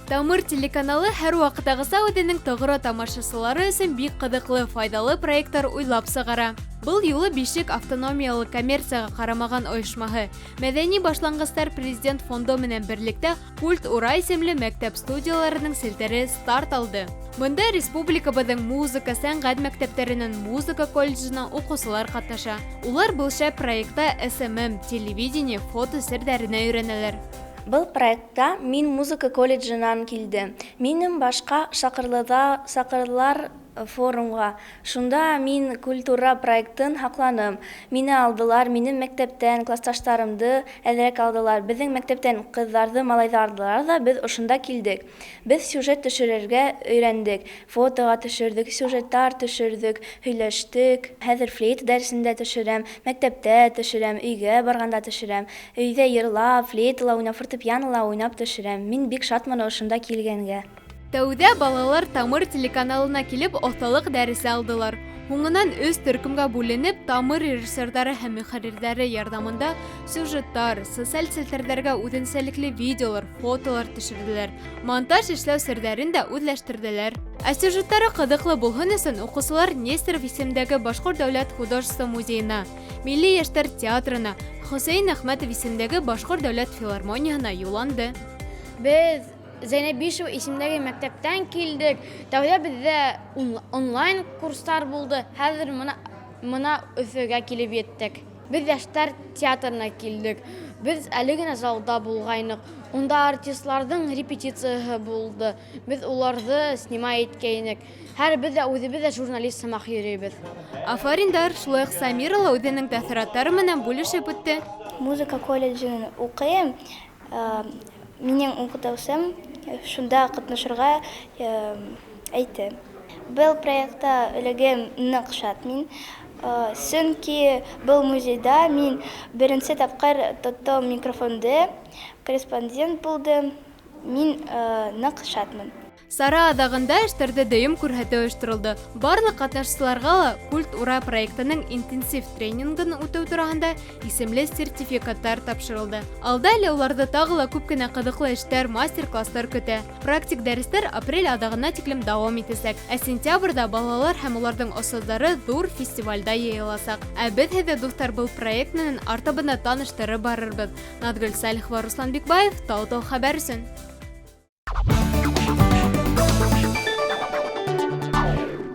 Тамыр телеканалы һәр ваҡыттағыса үҙенең тоғро тамашасылары өсөн бик ҡыҙыҡлы, файҙалы проекттар уйлап сығара. Был юлы Бишек автономиялы коммерцияға ҡарамаған ойошмаһы Мәҙәни башланғыстар президент фонды менән берлектә Культ Ура исемле мәктәп студияларының селтәре старт алды. Бында республикабыҙҙың музыка, сәнғәт мәктәптәренән музыка колледжынан уҡыусылар ҡатнаша. Улар был шәп проектта SMM, телевидение, фото серҙәренә өйрәнәләр. Был проектта мин музыка колледжынан килдем. Минем башҡа саҡырҙы саҡырҙылар форумға. Шунда мин культура проектын һаҡланым. Мине алдылар, минең мәктәптән классташтарымды әҙерәк алдылар. Беҙҙең мәктәптән ҡыҙҙарҙы, малайҙарҙы алдылар ҙа беҙ ошонда килдек. Беҙ сюжет төшөрөргә өйрәндек. Фотоға төшөрҙөк, сюжеттар төшөрҙөк, һөйләштек. Хәҙер флейта дәресендә төшөрәм, мәктәптә төшөрәм, өйгә барғанда төшөрәм. Өйҙә йырлап, флейтала уйнап, фортепианола уйнап төшөрәм. Мин бик шатмын ошонда килгәнгә. Тәүҙә балалар Тамыр телеканалына килеп оҫталыҡ дәресе алдылар. Һуңынан өс төркөмгә бүленеп, Тамыр режиссерҙары һәм мөхәррирҙәре ярҙамында сюжеттар, социаль селтәрҙәргә үҙенсәлекле видеолар, фотолар төшөрҙөләр. Монтаж эшләү серҙәрен дә үҙләштерҙеләр. Ә сюжеттары ҡыҙыҡлы булһын өсөн уҡыусылар Нестеров исемендәге Башҡорт дәүләт художество музейына, Милли йәштәр театрына, Хөсәйен Әхмәтов исемендәге Башҡорт дәүләт филармонияһына юлланды. Беҙ Зәйнәб Бишева исемендәге мәктәптән килдек. Тәүҙә беҙҙә онлайн курстар булды. Хәҙер мына Өфөгә килеп еттек. Беҙ йәштәр театрына килдек. Беҙ әле генә залда булғайныҡ. Унда артистларҙың репетицияһы булды. Беҙ уларҙы снимать иткәйнек. Һәр беҙ ҙә үҙебеҙ ҙә журналист һымаҡ йөрөйбөҙ. Афариндар, шулай уҡ Самира ла үҙенең тәьҫораттары менән бүлешеп үтте. Музыка колледжын уҡыйым. Минең уҡытыусым шунда ҡатнашырға әйтте. Был проектта эләгем ныҡ шат мин. Сөнки был музейҙа мин беренсе тапҡыр тоттом микрофонды, корреспондент булдым. Мин ныҡ шатмын. Сара аҙағында эштәрҙе дөйөм күрһәтеү ойошторолдо. Барлыҡ ҡатнашсыларға ла Культ Ура проектының интенсив тренингын үтеү тураһында исемле сертификаттар тапшырылды. Алда әле уларҙы тағы ла күп кенә ҡыҙыҡлы эштәр, мастер-класстар көтә. Практик дәрестәр апрель аҙағына тиклем дауам итәсәк. Ә сентябрҙә балалар һәм уларҙың остаздары ҙур фестивалдә йыйыласаҡ. Ә беҙ һеҙҙе, дуҫтар, был проект менән артабан да таныштырып барырбыҙ. Наҙгөл Сәлихова, Руслан Бикбаев, Тау-Тау хәбәр өсөн.